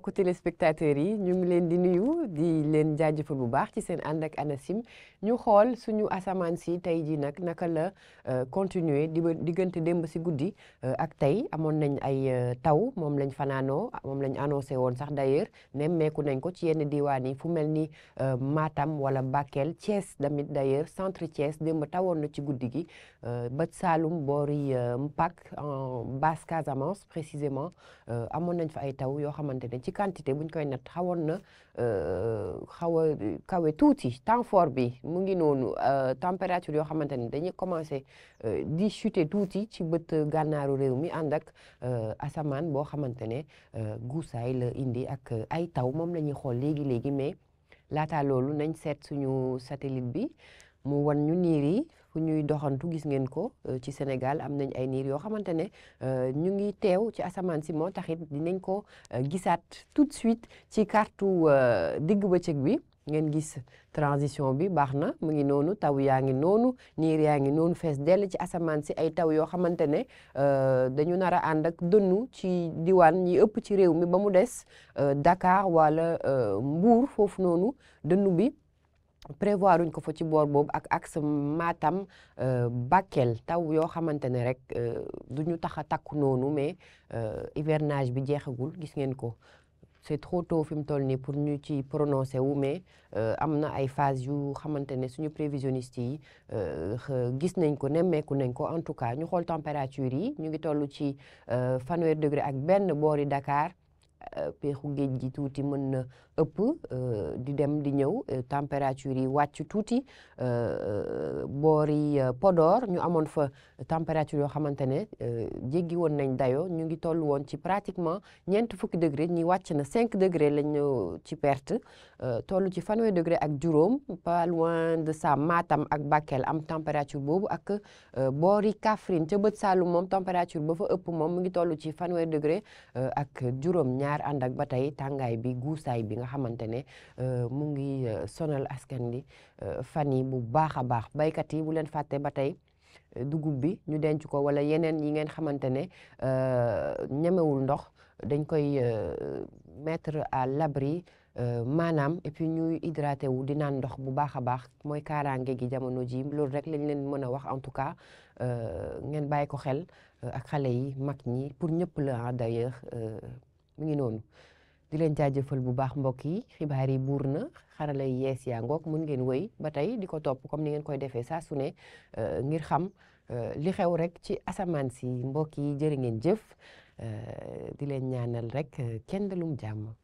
mbokku téléspectateurs yi ñu ngi leen di nuyu di leen jaajëfal bu baax ci seen ànd ak ANACIM ñu xool suñu asamaan si tey jii nag naka la continuer diggante démb si guddi ak tey amoon nañ ay taw moom lañ fanaanoo moom lañ annoncé woon sax d'ailleurs nemmeeku nañ ko ci yenn diwaan yi fu mel ni Matam wala Bakel Thiès damit d'ailleurs centre Thiès démb tawoon na ci guddi gi bët Saloum boori Mpaak en basse Casamance précisément amoon nañ fa ay taw yoo xamante ne ci quantité buñ koy nat xawoon na xaw a kawe tuuti temps fort bi mu ngi noonu température yoo xamante ne dañuy commencé di chuter tuuti ci bët gànnaaru réew mi ànd ak asamaan boo xamante ne guusaay la indi ak ay taw moom la ñuy xool léegi mais laata loolu nañ seet suñu satellite bi mu wan ñu niir yi fu ñuy doxantu gis ngeen ko ci Sénégal am nañ ay niir yoo xamante ne ñu ngi teew ci asamaan si moo taxit dinañ ko gisaat tout de suite ci kartu digg bëccëg bi ngeen gis transition bi baax na mu ngi noonu taw yaa ngi noonu niir yaa ngi noonu fees dell ci asamaan si ay taw yoo xamante ne dañu nar a ànd ak dënnu ci diwaan yi ëpp ci réew mi ba mu des Dakar wala Mbour foofu noonu dënnu bi prévoir uñ ko fa ci boor boobu ak axe Matam Bakel taw yoo xamante ne rek du ñu tax a takku noonu mais hivernage bi jeexagul gis ngeen ko c'est trop tôt fi mu toll nii pour ñu ci prononcer wu mais am na ay phase yu xamante ne suñu prévisionnistes yi gis nañ ko nemmeeku nañ ko en tout cas ñu xool température yi ñu ngi toll ci fanweer degré ak benn boori Dakar peexu géej gi tuuti mën na ëpp di dem di ñëw température yi wàcc tuuti boori Podor ñu amoon fa température yoo xamante ne jéggi woon nañ dayo ñu ngi toll woon ci pratiquement ñeent fukki degré ñi wàcc na 5 degré lañ ci perte toll ci fanweer degré ak juróom pas loin de ça Matam ak Bakel am température boobu ak boori Kaffrine ca bët Saloum moom température ba fa ëpp moom mu ngi toll ci fanweer degré ak juróom ñaar ànd ak ba tey tàngaay bi guusaay bi nga xamante ne mu ngi sonal askan bi fan yi bu baax a baax baykat yi bu leen fàtte ba tey dugub bi ñu denc ko wala yeneen yi ngeen xamante ne ñemewul ndox dañ koy mettre à l'abri maanaam et puis ñuy hydraté wu di naan ndox bu baax a baax mooy kaaraange gi jamono ji loolu rek lañ leen mën a wax en tout cas ngeen bàyyi ko xel ak xale yi mag ñi pour ñëpp la d'ailleurs mu ngi noonu di leen jaajëfal bu baax mbokk yi xibaar yi buur na xarala yi yees yaa ngoog mun ngeen wëy ba tey di ko topp comme ni ngeen koy defee saa su ne ngir xam li xew rek ci asamaan si mbokk yi jërë ngeen jëf di leen ñaanal rek kenn dalum jàmm